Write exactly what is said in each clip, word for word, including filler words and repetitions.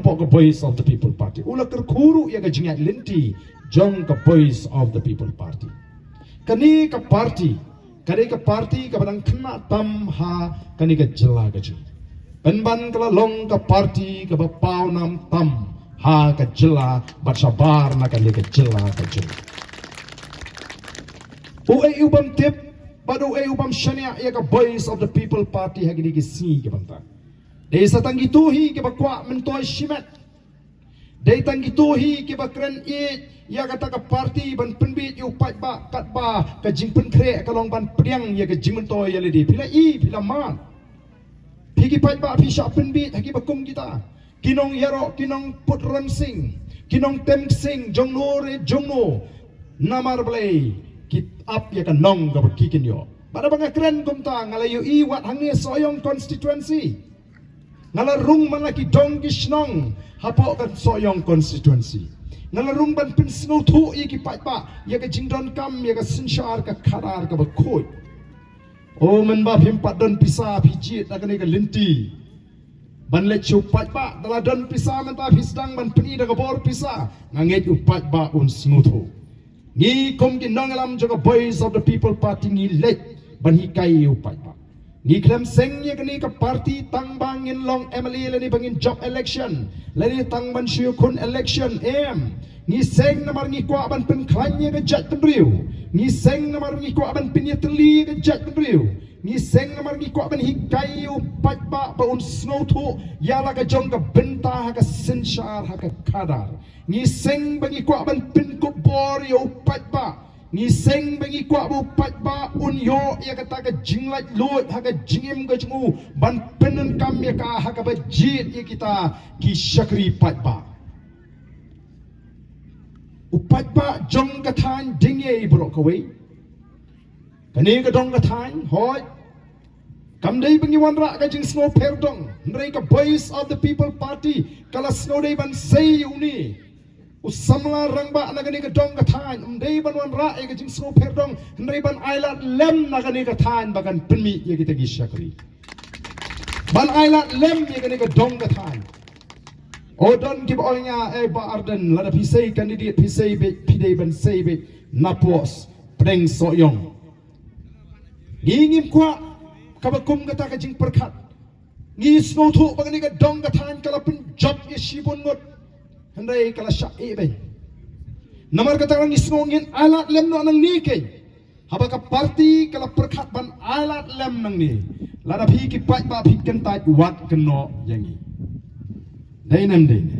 Pok ka Voice of the People Party. U la kyrkhu ruh ïa ka jingïaid lynti jong ka Voice of the People Party. Kane ka party, kane ka party kaba dang khynnah tam ha kane ka jylla ka jong. Pynban ka la long ka party kaba paw nam tam ha ka jylla bad shabar na kane ka jylla ka jong. U ei u bym tip bad u ei u bym shaniah ïa ka Voice of the People Party ha kine ki sngi ki bynta. Dei sa tang kito hi kiba kwah myntoi shimet. Dei tang kito hi kiba kren ïeit ïa kata ka party ban pynbeit ïa u paidbah katba ka jingpynkhreh ka long ban pdiang ïa ka jingmyntoi ïa lade. Phi la i, phi la mad. Phi ki paidbah phi shah pynbeit ha kiba kum kita. Ki nong ïaroh, ki nong put ronsing, ki nong tem ksing, jong no re jong no. Namar balei ki ap ïa ka nong kaba ki kin ïoh. Bad haba nga kren kumta nga la ïohi wat hangne Sohiong constituency. Nga la rung man la ki dong ki shnong hapoh ka Sohiong constituency. Nga la rung ban pynsngewthuh ïa ki paidbah ïa ka jingdonkam ïa ka synshar ka khadar kaba khuid. O, mynba phim pat don pisa phi jied da kane ka lynti ban leit sha u paidbah, da la don pisa mynta phi sdang ban pyni da ka bor pisa. Nga ngeit u paidbah un sngewthuh. Ngi kum ki nongïalam jong ka Voice of the People Party ngi leit ban hikai ïa u paidbah. Ngi khlem seng ïa kane ka party tang ba ngin long M L A lane ba ngin jop election lane tang ban shu ïakhun election, em. Ngi seng namar ngi kwah ban pynkhlaiñ ïa ka jaitbynriew. Ngi seng namar ngi kwah ban pynïatylli ïa ka jaitbynriew. Ngi seng namar ngi kwah ban hikai ïa u paidbah ba un sngewthuh ïa la ka jong ka bynta ha ka synshar ha ka khadar. Ngi seng ba ngi kwah ban pynkup bor ïa u paidbah. Ngi seng ba ngi kwah ba u paidbah un ïoh ïa kata ka jinglaitluid ha ka jingim ka jong u ban pyndonkam ïa ka ha kaba jied ïa kita ki shakri paidbah. U paidbah jong ka thaiñ dei ngi baroh kawei. Kane ka dong ka thaiñ, hooid, kam dei ba ngi wanrah ka jingsngew pherdong, hynrei ka Voice of the People Party ka la sngew dei ban sei ïa une u samla rangbah na kane ka dong ka thaiñ. Ym dei ban wanrah ïa ka jingsngew pherdong, hynrei ban ailad lem na kane ka thaiñ ba kan pynmih ïa kita ki shakri. Ban ailad lem ïa kane ka dong ka thaiñ. O, don kiba ong ïa nga, eh, Bah Ardent, lada phi sei candidate phi sei beit, phi dei ban sei beit na post pdeng Sohiong. Ngi ngim kwah kaba kum kata ka jingpyrkhat. Ngi sngewthuh ba kane ka dong ka thaiñ ka la pynjop ïa shibun ngut. Hynrei ka la shah ïeh beiñ. Namar kata ngi sngew ngin ailad lem noh nangne keiñ. Haba ka party ka la pyrkhat ban ailad lem nangne, lada phi ki paidbah phi kyntait, wat kynnoh ïa ngi. Dei ne ym dei ne?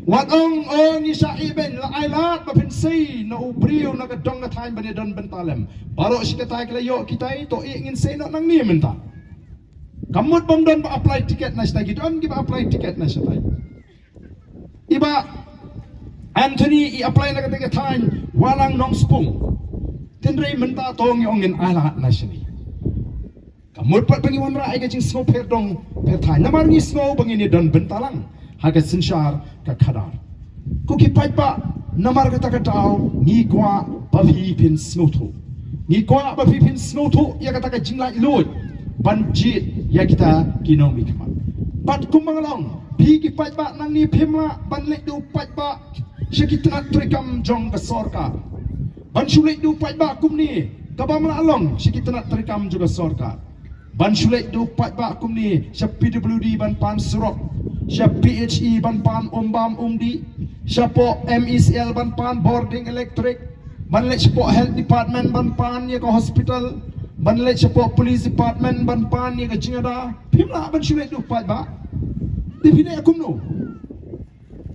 Wat ong, o, ngi shah ïeh beiñ, la ailad ba phin sei na u briew na ka dong ka thaiñ ban ïadon bynta lem. Baroh shi katta ki la ïoh kitai, to ïeh ngin sei noh nangne mynta. Kam mut bym don ba apply ticket na shatai, ki don kiba apply ticket na shatai. I Bah Anthony i apply na kata ka thaiñ Walang Nongspung. Hynrei mynta to ngi ong ngin ailad na shane. Kam mut pat ba ngi wanrah ïa ka jingsngew pherdong pher thaiñ. Namar ngi sngew ba ngin ïadon bynta lang ha ka synshar ka khadar. Ko ki paidbah, namar kata ka daw ngi kwah ba phi phin sngewthuh. Ngi kwah ba phi phin sngewthuh ïa kata ka jinglaitluid ban jied ïa kita ki nongmihkhmat. Bad kumba nga la ong, phi ki paidbah nangne phim lah ban leit da u paidbah sha ki tnat treikam jong ka sorkar. Ban shu leit da u paidbah kumne, kabym lah long sha ki tnat treikam jong ka sorkar. Ban shu leit da u paidbah kumne sha P W D ban pan surok, sha P H E ban pan um bam um dih, shapoh M E C L ban pan bording electric, ban leit shapoh health department ban pan ïa ka hospital, ban leit shapoh police department ban pan ïa ka jingada. Phim lah ban shu leit da u paidbah. Te phi leh kumno?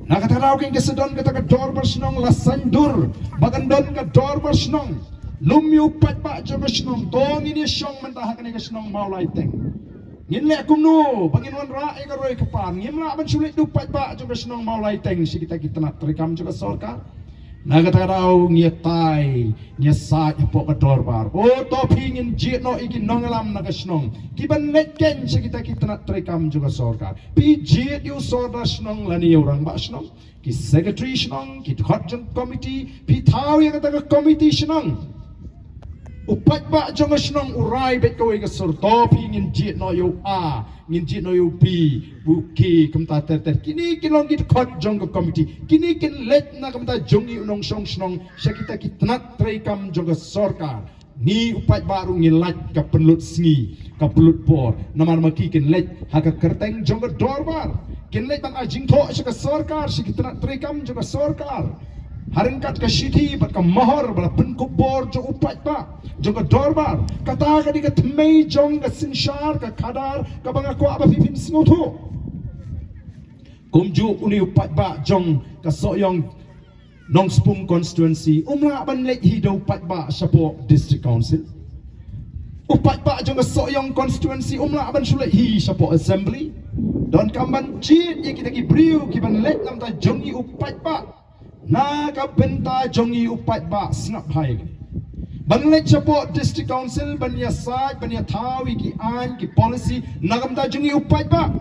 Na kata ka daw keiñ ka sa don kata ka dorbar shnong, la sngewdur ba kan don ka dorbar shnong. Lum ïa u paidbah jong ka shnong, to ngin ïa shong mynta ha kane ka shnong Mawlai Teng. Ngin leh kumno ba ngin wanrah ïa ka roi ka par? Ngim lah ban shu leit da u paidbah jong ka shnong Mawlai Teng sha kita ki tnat treikam jong ka sorkar. Na kata ka daw ngi ïatai, ngi ïasaid hapoh ka dorbar. O, to phi ngin jied noh ïa ki nongïalam na ka shnong kiban leit keiñ sha kita ki tnat treikam jong ka sorkar. Phi jied ïa u sordar shnong lane ïa u rangbah shnong, ki secretary shnong, ki dkhot jong committee, phi thaw ïa kata ka committee shnong. U paidbah jong ka shnong u rai beit kawei ka sur, to phi ngin jied noh ïa u A, ngin jied noh ïa u B, u K, kumta ter ter. Kine kin long ki dkhot jong ka komiti. Kine kin leit na ka bynta jong ngi u nongshong shnong sha kita ki tnat treikam jong ka sorkar. Ngi u paidbah ruh ngi lait ka pynlut sngi, ka pynlut por. Namar ma ki kin leit ha ka kyrteng jong ka dorbar. Kin leit ban ai jingthoh sha ka sorkar, sha ki tnat treikam jong ka sorkar. Ha ryngkat ka shithi bad ka mohor ba la pynkup bor jong u paidbah, jong ka dorbar. Kata ka dei ka thymmei jong ka synshar, ka khadar, kaba nga kwah ba phi phin sngewthuh. Kumjuh une u paidbah jong ka Sohiong Nongspung constituency um lah ban leit hi da u paidbah shapoh District Council. U paidbah jong ka Sohiong constituency um lah ban shu leit hi shapoh assembly. Donkam ban jied ïa kita ki briew ki ban leit na ka bynta jong ngi u paidbah. Na ka bynta jong ngi u paidbah, sngap bha ïa kane. Ban leit shapoh District Council ban ïasaid, ban ïathaw ïa ki aiñ, ki policy na ka bynta jong ngi u paidbah.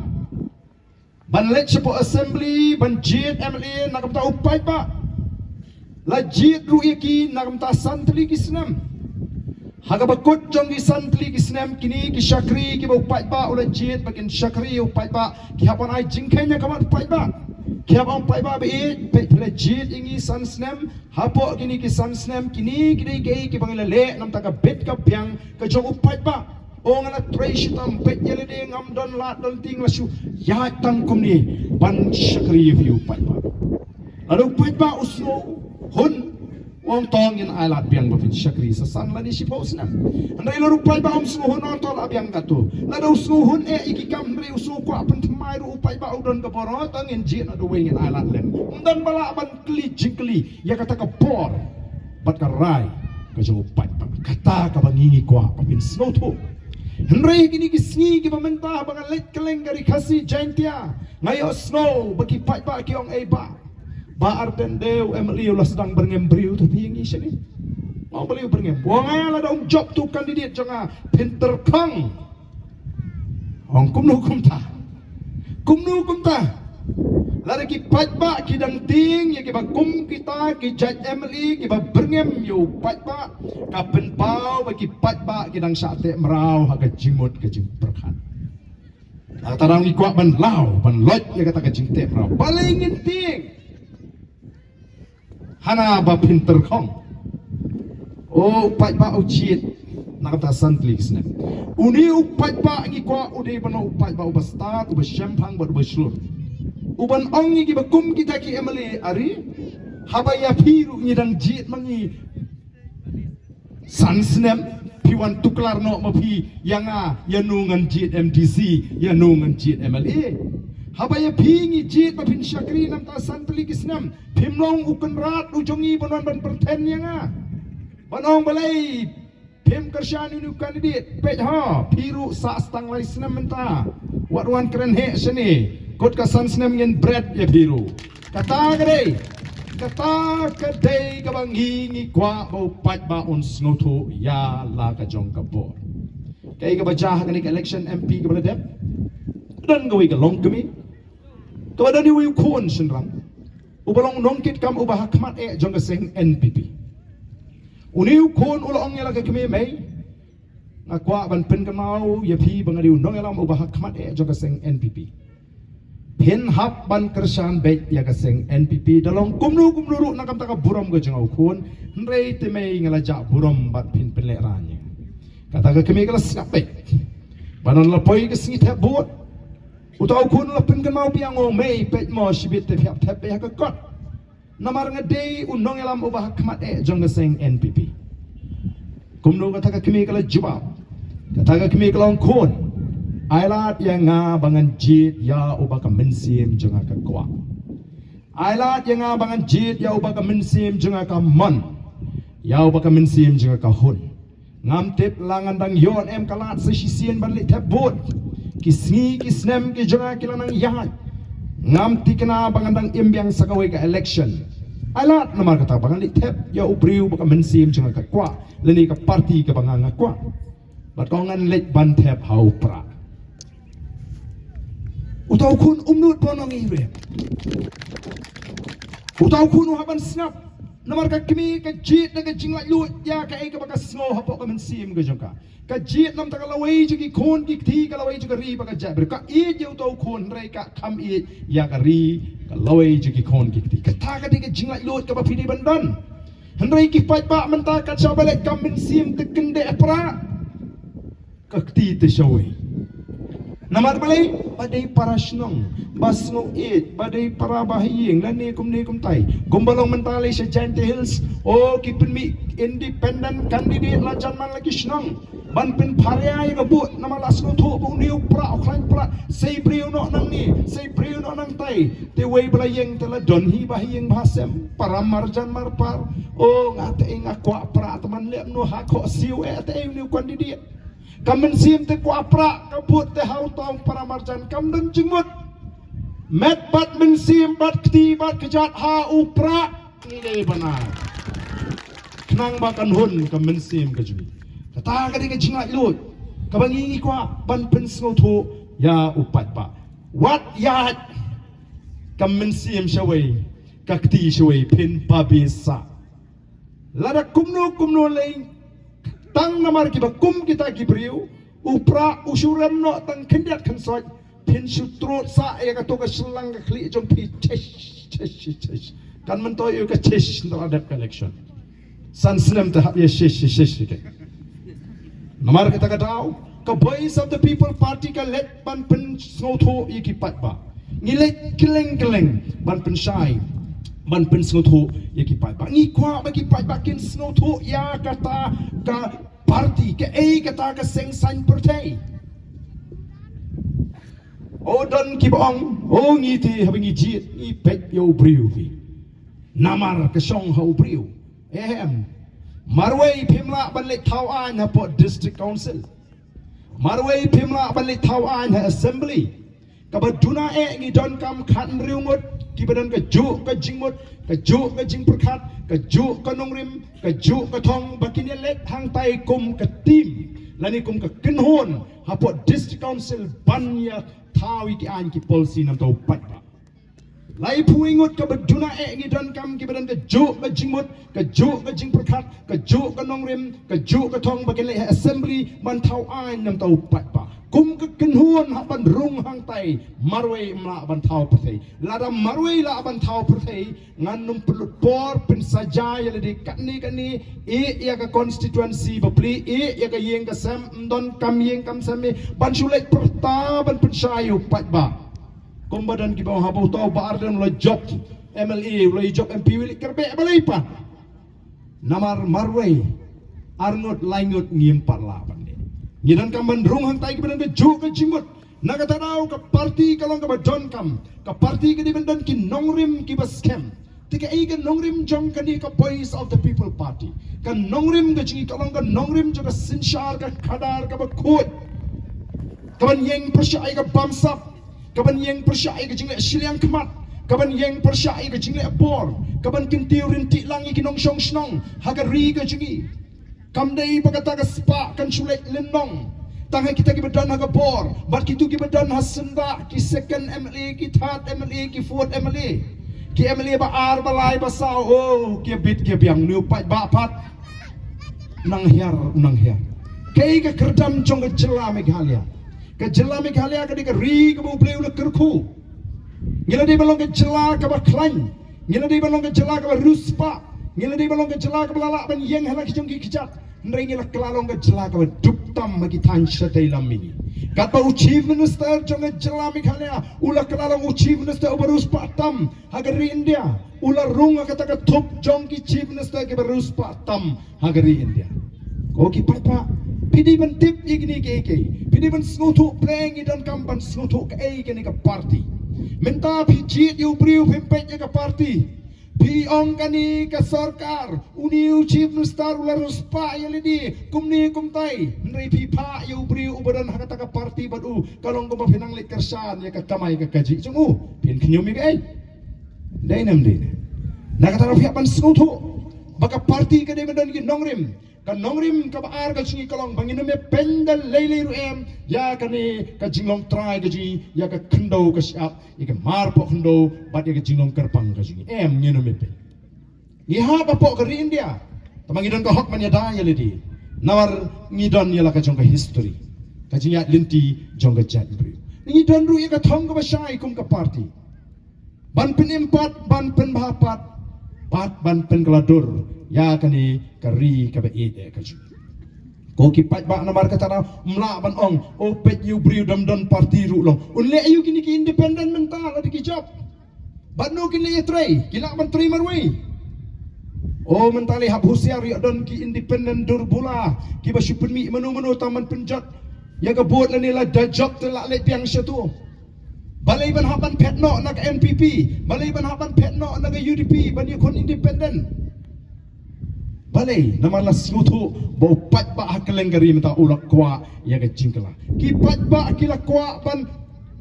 Ban leit shapoh assembly ban jied M L A na ka bynta u paidbah. La jied ruh ïa ki na ka bynta san tylli ki snem. Ha kaba kut jong ki san tylli ki snem, kine ki shakri kiba u paidbah u la jied ba kin shakri ïa u paidbah, ki hap ban ai jingkheiñ ha khmat u paidbah. Ki hap ban ong, paidbah ba ïeit, phi la jied ïa ngi san snem. Hapoh kine ki san snem, kine ki dei kiei kiba ngi la leh na ka bynta ka bit ka biang ka jong u paidbah. Ong, nga la trei shitom, peit ïa lade, ngam don lad don tieng, la shu ïaid tang kumne ban shakri ïa phi u paidbah. Lada u paidbah u sngewhun, u ong, to ngin ai lad biang ba phin shakri sa san lane shiphew snem. Hynrei lada u paidbah um sngewhun, u ong, to lah biang katto. Lada u sngewhun eh ïa ki kam, hynrei u sngewkwah pynthymmai ruh u paidbah, u don ka bor, to ngin jied noh da uwei, ngin ai lad lem. Ym don ba lah ban kylli jingkylli ïa kata ka bor bad ka rai ka jong u paidbah. Kata kaba ngi ngi kwah ba phin sngewthuh. Hynrei kine ki sngi kiba mynta ba nga leit kylleng ka Ri Khasi Jaintia, nga ïohsngew ba ki paidbah ki ong, ei bah, Bah Ardent de u M L A u la sdang byrngem briew, to phi ïa ngi shane. Ong, balei u byrngem? Ong, nga lada um jop uto u candidate jong nga, phin tyrkhong. Ong, kumno kumta? Kumno kumta? Lada ki paidbah ki dang tieng ïa kiba kum kita ki jait M L A kiba byrngem ïa u paidbah, ka pynpaw ba ki paidbah ki dang shah teh mraw ha ka jingmut ka jingpyrkhat. Kata ngi kwah ban law, ban loit ïa kata ka jingteh mraw. Balei ngin tieng hana ba phin tyrkhong? O, u paidbah u jied na ka bynta san tylli ki snem. Une u paidbah ngi kwah u dei ban long u paidbah uba stad, uba shemphang bad uba shlur. U ban ong ïa kiba kum kita ki M L A, ari, haba ïa phi ruh ngi dang jied ma ngi san snem, phi wan tuklar noh ma phi ïa nga, ïa no ngan jied M D C, ïa no ngan jied M L A. Haba ïa phi ngi jied ba phin shakri na ka bynta san tylli ki snem, phim long u kynrad u jong ngi ban wan ban pyrthen ïa nga, ban ong, balei phim kyrshan ïa une u candidate? Peit ho, phi ruh sah stang lai snem mynta, wat wan kren heh shane. Kut ka san snem ngin bret ïa phi ruh. Kata ka dei, kata ka dei kaba ngi ngi kwah ba u paidbah un sngewthuh ïa la ka jong ka bor. Kaei kaba jia ha kane ka election M P kaba la dep? Don kawei ka longkmie kaba don ïa uwei u khun shynrang uba long nongkitkam uba ha khmat eh jong ka seng N P P. Une u khun u la ong ïa la ka kmie, mei, nga kwah ban pynkynmaw ïa phi ba nga dei u nongïalam uba ha khmat eh jong ka seng N P P. Phin hap ban kyrshan beit ïa ka seng N P P, da long kumno kumno ruh na ka bynta ka burom ka jong nga u khun. Hynrei te mei, nga la jah burom bad phin pynlehrain ïa nga. Kata ka kmie ka la sngap beit. Ba nang la poi ka sngi thep vote, uta u khun u la pynkynmaw biang, o mei, peit mo, shibit te phi hap thep beit ha ka kot. Namar nga dei u nongïalam uba ha khmat eh jong ka seng N P P. Kumno kata ka kmie ka la jubab? Kata ka kmie ka la ong, khun, ai lad ïa nga ba ngan jied ïa uba ka mynsiem jong nga ka kwah. Ai lad ïa nga ba ngan jied ïa uba ka mynsiem jong nga ka mon, ïa uba ka mynsiem jong nga ka hun. Ngam tip la ngan dang ïoh ne em ka lad sa shisien ban leit thep vote. Ki sngi ki snem ki jong nga ki la nang ïaid. Ngam tikna ba ngan dang im biang sa kawei ka election. Ai lad namar kata ba ngan leit thep ïa u briew ba ka mynsiem jong nga ka kwah, lane ka party kaba nga nga kwah. Bad ko ngan leit ban thep ha u Prah. Uta u khun um nud ban ong ei ruh. Uta u khun u hap ban sngap. Namar ka kmie ka jied da ka jinglaitluid ïa kaei kaba ka sngew hapoh ka mynsiem ka jong ka. Ka jied namar ka lawei jong ki khun ki kti, ka lawei jong ka ri bad ka jaitbynriew. Ka ïeit ïa uto u khun, hynrei ka kham ïeit ïa ka ri, ka lawei jong ki khun ki kti. Kata ka dei ka jinglaitluid kaba phi dei ban don. Hynrei ki paidbah mynta kat shaba leh kam mynsiem te kyndit pra ka kti te shawei. Namar balei? Ba dei para shnong ba sngew ïeit, ba dei para ba ha ïing lane kumne kumtai. Kumba long mynta lei sha Jaintia Hills, o ki pynmih independent candidate la jan man la ki shnong ban pynpharia ïa ka vote, namar la sngewthuh ba une u pra u khlaiñ pra, sei briew noh nangne, sei briew noh nangtai. Te wei ba la ïeng te la don hi ba ha ïing ba ha sem, para marjan marpar. O nga te nga kwah pra te man leh noh ha khohsiew eh te une u candidate. Ka mynsiem te kwah pra, ka vote te ha uta u para marjan, kam don jingmut. Met bad mynsiem bad kti bad kjat ha u pra. Ngi dei bana. Khnang ba kan hun ka mynsiem ka jong ngi. Kata ka dei ka jinglaitluid kaba ngi ngi kwah ban pynsngewthuh ïa u paidbah. Wat ïa ka mynsiem shawei, ka kti shawei, phin pabi sa. Lada kumno kumno lei, tang namar kiba kum kita ki briew, u pra u shu rem noh tang khyndiat khynsoit, phin shu trud sa ïa kato ka shlang ka khlieh jong phi, chesh, chesh, chesh. Kan myntoi ïa ka chesh nda la dep ka election. San snem te hap ïa chesh, chesh, chesh, chesh. Namar kata ka daw, ka Voice of the People Party ka leit ban pynsngewthuh ïa ki paidbah. Ngi leit kylleng kylleng ban pynshai, ban pynsngewthuh ïa ki paidbah. Ngi kwah ba ki paidbah kin sngewthuh ïa kata ka party, kaei kata ka seng saiñ pyrthei. O don kiba ong, o ngi te haba ngi jied ngi peit ïa u briew hi. Namar ka shong ha u briew. Em. Marwei phim lah ban leit thaw aiñ hapoh District Council. Marwei phim lah ban leit thaw aiñ ha Assembly. Kaba duna eh ngi donkam khathynriew ngut kiba don ka juk ka jingmut, ka juk ka jingpyrkhat, ka juk ka nongrim, ka juk ka thong ba kin ïaleit hangtai kum ka team lane kum ka kynhun hapoh District Council ban ïa thaw ïa ki aiñ ki policy namar u paidbah. Laiphew ngut kaba duna eh ngi donkam kiba don ka juk ka jingmut, ka juk ka jingpyrkhat, ka juk ka nongrim, ka juk ka thong ba kin leit ha Assembly ban thaw aiñ namar u paidbah. Kum ka kynhun hap ban rung hangtai, marwei ym lah ban thaw pyrthei. Lada marwei lah ban thaw pyrthei, ngan ym pynlut por pynsaja ïa lade katne katne, ïeh ïa ka constituency bapli, ïeh ïa ka ïing ka sem, ym donkam ïing kam sem eh ban shu leit pyrta ban pynshai ïa u paidbah. Kumba don kiba ong haba uto u Bah Ardent u la jop M L A, u la jop M P, u leit kyrbeh balei pat? Namar marwei ar ngut lai ngut ngim pat lah ban leh. Ngi donkam ban rung hangtai kiba don ka juk ka jingmut. Na kata daw ka party ka long kaba donkam, ka party ka dei ban don ki nongrim kiba skhem. Te kaei ka nongrim jong kane ka Voice of the People Party? Ka nongrim ka jong ngi ka long ka nongrim jong ka synshar, ka khadar kaba khuid, kaban ïeng pyrshah ïa ka bamsap, kaban ïeng pyrshah ïa ka jingleh shiliang khmat, kaban ïeng pyrshah ïa ka jingleh bor, kaban kyntiew ryntih lang ïa ki nongshong shnong ha ka ri ka jong ngi. Kam dei ba kata ka spah kan shu leit lynnong tang ha kita kiba don ha ka bor bad kito kiba don ha syndah, ki second M L A, ki third M L A, ki fourth M L A, ki M L A ba ar ba lai ba saw, oh, ki bit ki biang, une u paidbah pat nang hiar, nang hiar. Kaei ka kyrdan jong ka jylla Meghalaya? Ka jylla Meghalaya ka dei ka ri kaba U Blei u la kyrkhu. Ngi la dei ban long ka jylla kaba khlaiñ. Ngi la dei ban long ka jylla kaba riewspah. Ngi la dei ban long ka jylla kaba la lah ban ïeng ha la ki jong ki kjat. Hynrei ngi la kylla long ka jylla kaba duk tam ha ki thaiñ shatei lam mihngi. Katba u Chief Minister jong ka jylla Meghalaya u la kylla long u Chief Minister uba riewspah tam ha ka ri India, u la rung ha kata ka thup jong ki Chief Minister kiba riewspah tam ha ka ri India. Ko ki paidbah, phi dei ban tip ïa kine kiei kiei. Phi dei ban sngewthuh, pyrshah ngi donkam ban sngewthuh kaei kane ka party. Mynta phi jied ïa u briew, phim peit ïa ka party. Phi ong kane ka sorkar, une u Chief Minister u la riewspah ïa lade, kumne kumtai. Hynrei phi phah ïa u briew uba don ha kata ka party bad u, ka long kumba phi nang leit kyrshan ïa ka kamai ka kajih jong u. Phin khñium ïa kaei? Dei ne ym dei ne? Na kata ruh phi hap ban sngewthuh ba ka party ka dei ban don ki nongrim. Ka nongrim kaba ar ka jong ngi ka long ba ngin ym ïa pynda lei lei ruh em ïa kane ka jinglong trai ka jong ngi, ïa ka khyndew ka shyiap, ïa ka marpoh khyndew bad ïa ka jinglong kyrpang ka jong ngi. Em, ngin ym ïa pyn. Ngi hap hapoh ka ri India. Tangba ngi don ka hok ban ïada ïa lade. Namar ngi don ïa la ka jong ka history, ka jingïaid lynti jong ka jaitbynriew. Ngi don ruh ïa ka thong kaba shai kum ka party ban pynim pat, ban pynbha pat, bad ban pynkylla dur ïa kane ka ri kaba ïeit ka jong ngi. Ko ki paidbah, namar kata na ym lah ban ong, o peit ïa u briew dam don party ruh long. Un leh ïa u kine ki independent mynta lada ki jop. Bad no kin leh ïa trei, ki lah ban trei marwei. O mynta lei hap husiar, ïoh don ki independent dur bula kiba shu pynmih mano mano tang ban pynjot ïa ka vote lane lada jop te lah leit biang shato. Balei ban hap ban phet noh na ka N P P? Balei ban hap ban phet noh na ka U D P ban ïakhun independent? Balei? Namar la sngewthuh ba u paidbah ha kylleng ka ri mynta u la kwah ïa ka jingkylla. Ki paidbah ki la kwah ban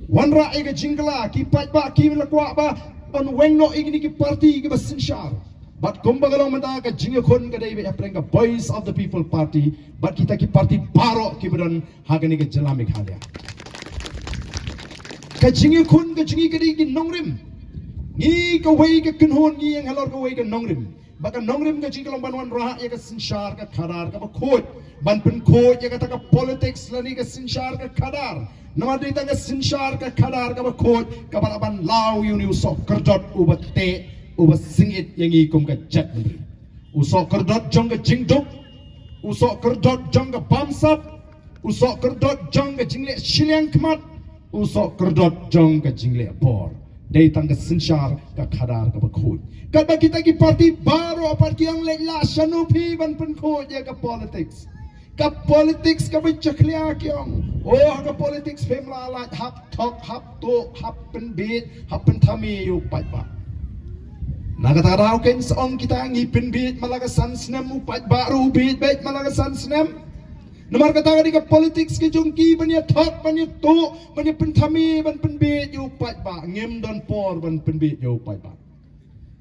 wanrah ïa ka jingkylla. Ki paidbah ki la kwah ba ban weng noh ïa kine ki party kiba synshar. Bad kumba ka long mynta, ka jingïakhun ka dei beit hapdeng ka Voice of the People Party bad kita ki party baroh kiba don ha kane ka jylla Meghalaya. Ka jingïakhun ka jong ngi ka dei ki nongrim. Ngi kawei ka kynhun, ngi ïeng halor kawei ka nongrim. Ba ka nongrim ka jong ngi ka long ban wanrah ïa ka synshar ka khadar kaba khuid, ban pynkhuid ïa kata ka politics lane ka synshar ka khadar. Namar dei tang ka synshar ka khadar kaba khuid kaba lah ban law ïa une u sohkyrdot uba teh, uba sngewsih ïa ngi kum ka jaitbynriew. U sohkyrdot jong ka jingduk, u sohkyrdot jong ka bamsap, u sohkyrdot jong ka jingleh shiliang khmat, u sohkyrdot jong ka jingleh bor. Dei tang ka synshar ka khadar kaba khuid. Katba kita ki party baroh pat ki ong leit lah shano phi ban pynkhuid ïa ka politics. Ka politics kaba jakhlia ki ong. O ha ka politics phim lah lait, hap thok, hap tuh, hap pynbiej, hap pynthame ïa u paidbah. Na kata ka daw kein sa ong kita ngi pynbiej man la ka san snem, u paidbah ruh u biej beit man la ka san snem. Namar kata ka dei ka politics ka jong ki, ban ïa thok, ban ïa tuh, ban ïa pynthame, ban pynbiej ïa u paidbah. Ngim don por ban pynbiej ïa u paidbah.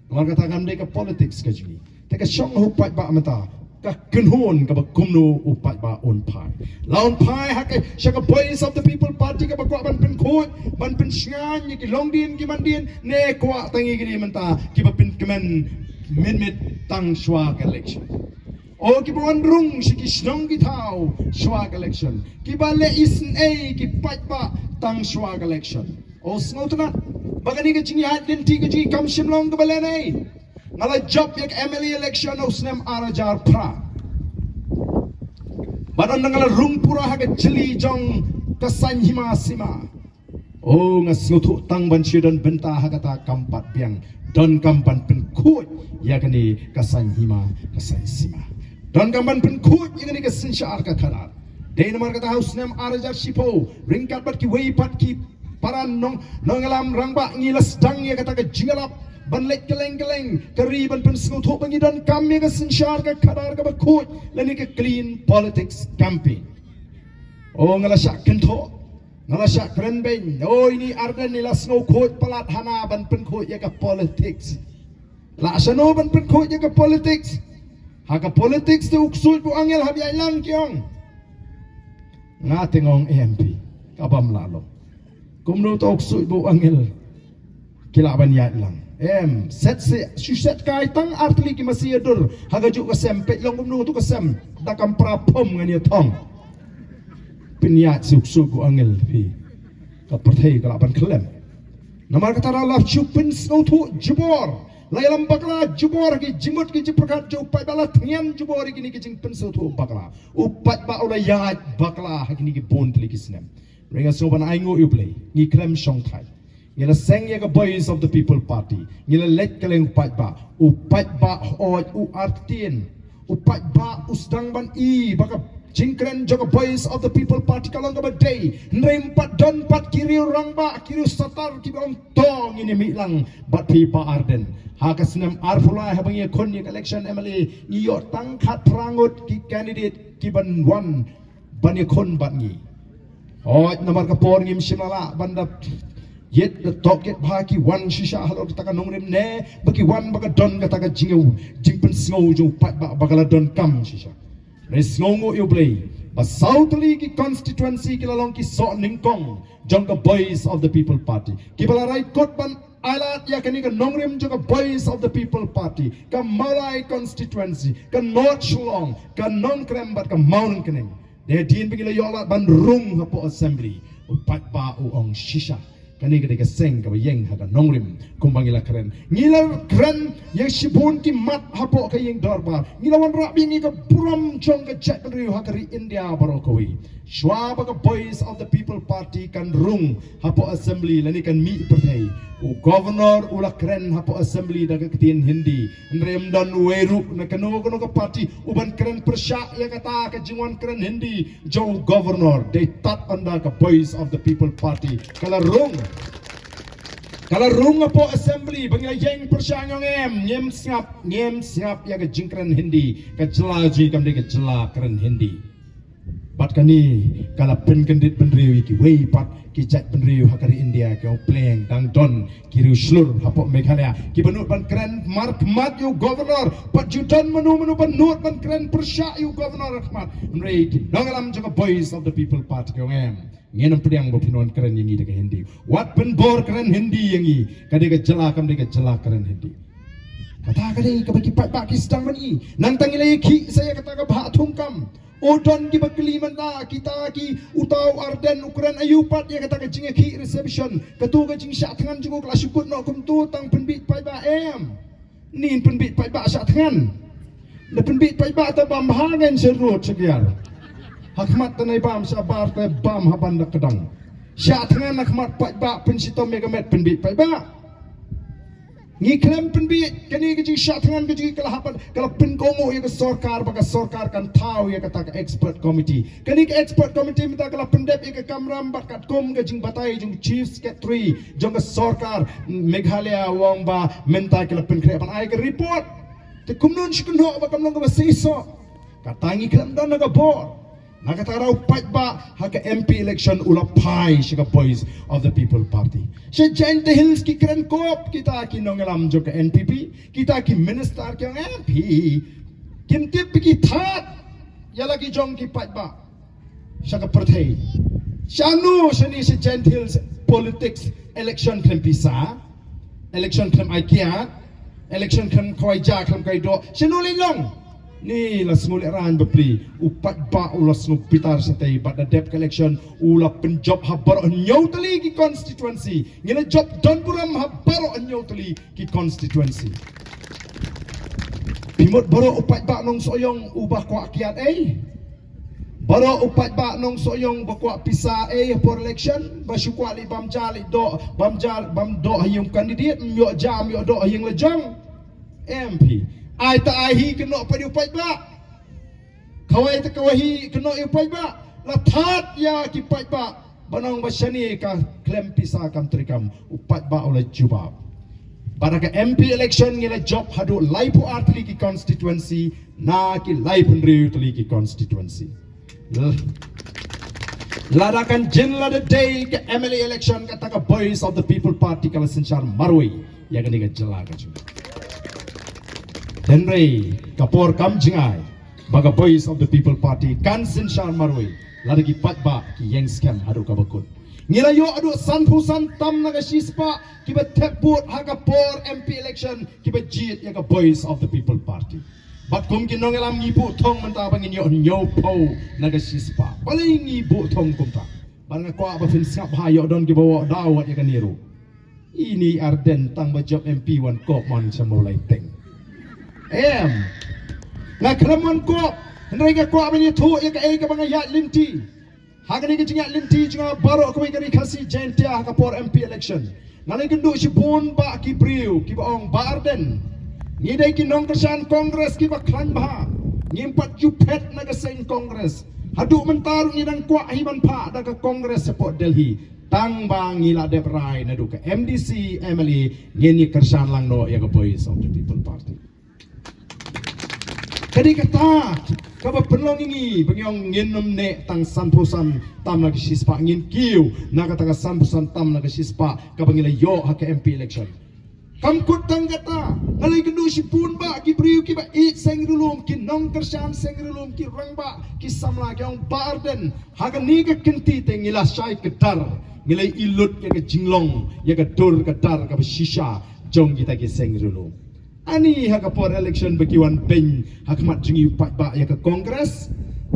Namar kata kam dei ka politics ka jong ngi. Te ka shong ha u paidbah mynta, ka kynhun kaba kumno u paidbah un phai. La un phai ha ka, sha ka Voice of the People Party kaba kwah ban pynkhuid, ban pynshngaiñ ïa ki longdien ki mandien, ne kwah tang ïa kine mynta kiba pynkmen mynmiet tang shuwa ka election. O kiba wan rung sha ki shnong ki thaw shuwa ka election, kiba leh isynei ki paidbah tang shuwa ka election. O sngewtynnat ba kane ka jingïaid lynti ka jong ngi kam shym long kaba lehnoh. Nga la jop ïa ka M L A election ha u snem ar hajar phra. Bad ynda nga la rung pura ha ka jylli jong ka saiñ hima sima, o nga sngewthuh tang ban shu don bynta ha kata kam pat biang, donkam ban pynkhuid ïa kane ka saiñ hima, ka saiñ sima. Donkam ban pynkhuid ïa kane ka synshar ka khadar. Dei namar kata ha u snem ar hajar shiphew, ryngkat bad kiwei pat ki para nong, nongïalam rangbah, ngi la sdang ïa kata ka jingïalap ban leit kylleng kylleng ka ri ban pynsngewthuh ba ngi donkam ïa ka synshar ka khadar kaba khuid lane ka clean politics campaign. O nga la shah kynthoh, nga la shah kren beiñ. O ine i Ardent i la sngewkhuid palat hana ban pynkhuid ïa ka politics. Lah shano ban pynkhuid ïa ka politics? Ha ka politics te u ksuid bad u angel hap ïaid lang ki ong. Nga te nga ong em phi, ka bym lah long. Kumno te u ksuid bad u angel ki lah ban ïaid lang? Em, set se, shu set kai tang ar tylli ki masi ïa dur ha kajuh ka sem, peit long kumno tu ka sem, da kam pra phom ngan ïa thong. Pynïaid se u ksuid bad u angel phi, ka pyrthei ka lah ban khlem. Namar kata la shu pynsngewthuh jubor. La ïalam bakla jubor ha ki jingmut ki jingpyrkhat jong u paidbah, la thngian jubor ïa kine ki jingpynsngewthuh bakla. U paidbah u la ïaid bakla ha kine ki bun tylli ki snem. Hynrei nga sngew ban ainguh ïa U Blei, ngi khlem shongthait. Ngi la seng ïa ka Voice of the People Party. Ngi la leit kylleng u paidbah. U paidbah hooid u artatien. U paidbah u sdang ban i ba ka jingkren jong ka Voice of the People Party ka long kaba dei. Hynrei ym pat don pat ki riew rangbah, ki riew satar kiba ong to ngin ïa mih lang bad phi Bah Ardent. Ha ka snem arphew lai haba ngi ïakhun ïa ka election M L A, ngi ïoh tang khatphra ngut ki candidate kiban wan ban ïakhun bad ngi. Hooid, namar ka por ngim shym la lah ban da ïit da tohkit ba ki wan shisha halor kata ka nongrim ne ba ki wan ba ka don kata ka jing, jingpynsngew jong u paidbah ba ka la donkam shisha. Hynrei sngewnguh ïa U Blei ba saw tylli ki constituency ki la long ki soh nyngkong jong ka Voice of the People Party, kiba la rai kut ban Ai lad ïa kane ka nongrim jong ka Voice of the People Party, ka Mawlai constituency, ka North Shillong, ka Nongkrem bad ka Mawryngkneng. Dei hadien ba ngi la ïoh lad ban rung hapoh assembly, u paidbah u ong shisha. Kane ka dei ka seng kaba ïeng ha ka nongrim kumba ngi la kren. Ngi la kren ïa shibun ki mat hapoh ka ïing dorbar. Ngi la wanrah biang ïa ka burom jong ka jaitbynriew ha ka ri India baroh kawei. Shuwa ba ka Voice of the People Party kan rung hapoh assembly lane kan mih pyrthei, u governor u la kren hapoh assembly da ka ktien Hindi. Hynrei ym don uwei ruh na kano kano ka party uban kren pyrshah ïa kata ka jingwan kren Hindi jong u governor. Dei tad ynda ka Voice of the People Party ka la rung, ka la rung hapoh assembly ba ngi la ïeng pyrshah, ngi ong em, ngim sngap, ngim sngap ïa ka jingkren Hindi. Ka jylla jong ngi kam dei ka jylla kren Hindi. Bad kane ka la pynkyndit bynriew ïa kiwei pat ki jaitbynriew ha ka ri India, ki ong pleng, dang don ki riewshlur hapoh Meghalaya kiba nud ban kren markhmat ïa u governor. Bad ju don mano mano ba nud ban kren pyrshah ïa u governor ha khmat. Hynrei ki nongïalam jong ka Voice of the People Party ki ong em, ngin ym pdiang ba phin wan kren ïa ngi da ka Hindi. Wat pynbor kren Hindi ïa ngi. Ka dei ka jylla kam dei ka jylla kren Hindi. Kata ka dei kaba ki paidbah ki sdang ban i. Nangta ngi la ïakhih sa ïa kata ka bhah thungkam. U don kiba kylli mynta, kita ki, uta u Ardent u kren aïu pat ïa kata ka jingïakhih reservation. Kato ka jingshah thngan jong u ka la shu kut noh kumto, tang pynbiej paidbah em. Nin pynbiej paidbah shah thngan. Da pynbiej paidbah te bam ha ngan sha rud sha kiar. Ha khmat te nai bam, shabar te bam ha ban da kdang. Shah thngan ha khmat paidbah, pynshitom ïa ka met, pynbiej paidbah. Ngi khlem pynbiej. Kane ka jingshah thngan ka jong ngi ka la hap ban, ka la pynkohnguh ïa ka sorkar ba ka sorkar kan thaw ïa kata ka expert committee. Kane ka expert committee mynta ka la pyndep ïa ka kamram bad katkum ka jingbatai jong Chief Secretary jong ka sorkar Meghalaya u ong ba mynta ki la pynkhreh ban ai ka report. Te kumno shu kynnoh ba kam long kaba seisoh? Kata ngi khlem don na ka bor. Na kata ka daw u paidbah ha ka M P election u la phai sha ka Voice of the People Party. Sha Jaintia Hills ki kren kop kita ki nongïalam jong ka N P P, kita ki minister ki ong em phi kim tip, phi ki thad ïa la ki jong ki paidbah sha ka pyrthei. Shano shane sha Jaintia Hills politics, election khlem pisa, election khlem ai kiad, election khlem khawai ja khlem khawai doh. Shano lei long? Ni la sngew lehraiñ bapli, u paidbah u la sngew bitar shatei bad da dep ka election u la pynjop ha baroh hynñiew tylli ki constituency. Ngi la jop don burom ha baroh hynñiew tylli ki constituency. Phi mut baroh u paidbah Nongsohiong uba kwah kiad ei? Baroh u paidbah Nongsohiong ba kwah pisa ei ha por election, ba shu kwah leit bam ja leit doh, bam ja bam doh ha ïing u candidate, ym ïoh ja ym ïoh doh ha ïing la jong? Em phi. Ai ta ai hi, kynnoh pat ïa u paidbah. Khawai ta khawai hi, kynnoh ïa u paidbah. La thad ïa ki paidbah ban ong ba shane ka khlem pisa kam treikam. U paidbah u la jubab. Bad ha ka M P election ngi la jop haduh laiphew ar tylli ki constituency na ki laiphew hynriew tylli ki constituency. L-, lada kan jin lada dei ka M L A election, kata ka Voice of the People Party ka la synshar marwei ïa kane ka jylla ka jong ngi. Hynrei ka por kam jingai ba ka Voice of the People Party kan synshar marwei lada ki paidbah ki ïeng skhem haduh kaba kut. Ngi la ïoh haduh sanphew san tam na ka shispah kiba thep vote ha ka por M P election kiba jied ïa ka Voice of the People Party. Bad kum ki nongïalam ngi buh thong mynta ba ngin ïoh hynñiewphew na ka shispah. Balei ngi buh thong kumta? Bad nga kwah ba phin sngap bha, ïoh don kiba wad daw wat ïa kane ruh. Ini Ardent tang ba jop M P wan kop mon sha Mawlai Teng. Em. Nga khlem wan kop, hynrei nga kwah ban ïathuh ïa kaei kaba nga ïaid lynti. Ha kane ka jingïaid lynti jong nga baroh kawei ka Ri Khasi Jaintia ha ka por M P election, nga la ïakynduh shibun bah ki briew kiba ong, Bah Ardent, ngi dei ki nongkyrshan Congress kiba khlaiñ bha. Ngim pat ju phet na ka seng Congress. Haduh mynta ruh ngi dang kwah hi ban phah da ka Congress shapoh Delhi. Tang ba ngi la dep rai naduh ka M D C, M L A, ngin ïa kyrshan lang noh ïa ka Voice of the People Party. Ka dei kata kaba pynlong ïa ngi ba ngi ong ngin ym neh tang sanphew san tam na ka shispah, ngin kiew na kata ka sanphew san tam na ka shispah kaba ngi la ïoh ha ka M P election. Kam kut tang kata, nga la ïakynduh shibun bah ki briew kiba ïeit seng ri lum, ki nongkyrshan seng ri lum, ki rangbah, ki samla, ki ong, Bah Ardent, ha kane ka kynti te ngi la shai kdar, Ngi la i lut ïa ka jinglong, ïa ka dur ka dar kaba shisha jong kita ki seng riewlum. Ani ha ka por election ba ki wan beiñ ha khmat jong ngi u paidbah ïa ka Congress.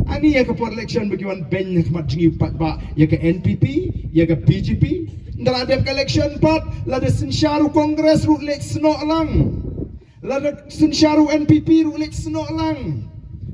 Ani ha ka por election ba ki wan beiñ ha khmat jong ngi u paidbah ïa ka N P P, ïa ka B J P. Ynda la dep ka election pat, lada synshar u Congress ruh leit snoh lang. Lada synshar u N P P ruh leit snoh lang.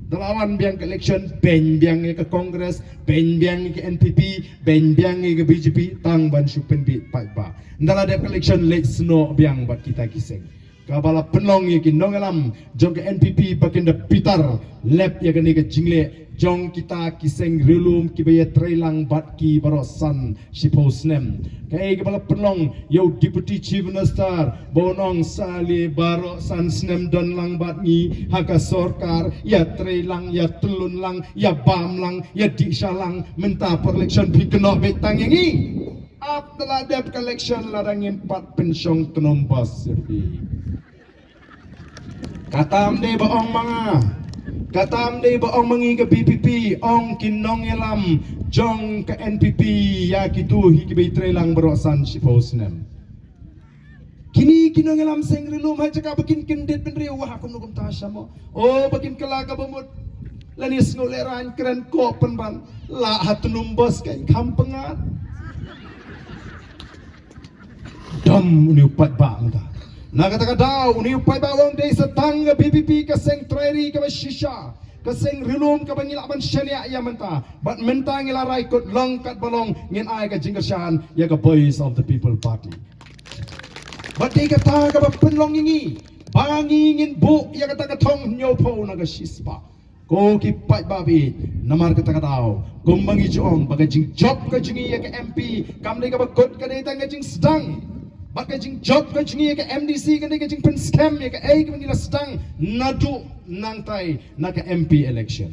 Ynda la wan biang ka election, beiñ biang ïa ka Congress, beiñ biang ïa ka N P P, beiñ biang ïa ka B J P, tang ban shu pynbit paidbah. Ynda la dep ka election leit snoh biang bad kita ki seng. Kaba la pynlong ïa ki nongïalam jong ka N P P ba kin da bitar lep ïa kane ka jingleh jong kita ki seng riewlum kiba ïatreilang bad ki baroh san shiphew snem. Kaei kaba la pynlong ïa u Deputy Chief Minister ba u ong sa lei baroh san snem don lang bad ngi ha ka sorkar, ïatreilang, ïatyllun lang, ïabam lang, ïadih sha lang, mynta por election phi kynnoh beit tang ïa ngi. Ap da la dep ka election lada ngim pat pynshong tnum bos ïa phi. Katam dei ba ong ma nga. Katam dei ba ong ma ngi ka B P P, ong ki nongïalam jong ka N P P ïa kitu hi kiba ïatreilang baroh san shiphew snem. Kine ki nongïalam seng riewlum ha jaka ba kin kyndit bynriew, wah kumno kumta sha mo. O ba kin kylla kaba mut. Lane sngew lehraiñ kren ko pynban. La ha tnum bos ka kham pyngat. Dom une u paidbah mynta. Na kata ka daw une u paidbah u ong dei sa tang ka B P P ka seng trai ri kaba shisha, ka seng riewlum kaba ngi lah ban shaniah ïa mynta. Bad mynta ngi la rai kut long katba long ngin ai ka jingkyrshan ïa ka Voice of the People Party. Bad dei kata kaba pynlong ïa ngi ba ngi ngin buh ïa kata ka thong hynñiewphew na ka shispah. Ko ki paidbah baieit, namar kata ka daw kumba ngi ju ong ba ka jingjop ka jong ngi ïa ka M P kam dei kaba kut, ka dei tang ka jingsdang. Bad ka jingjop ka jong ngi ïa ka M D C ka dei ka jingpynskhem ïa kaei kaba ngi la sdang naduh nangtai na ka M P election.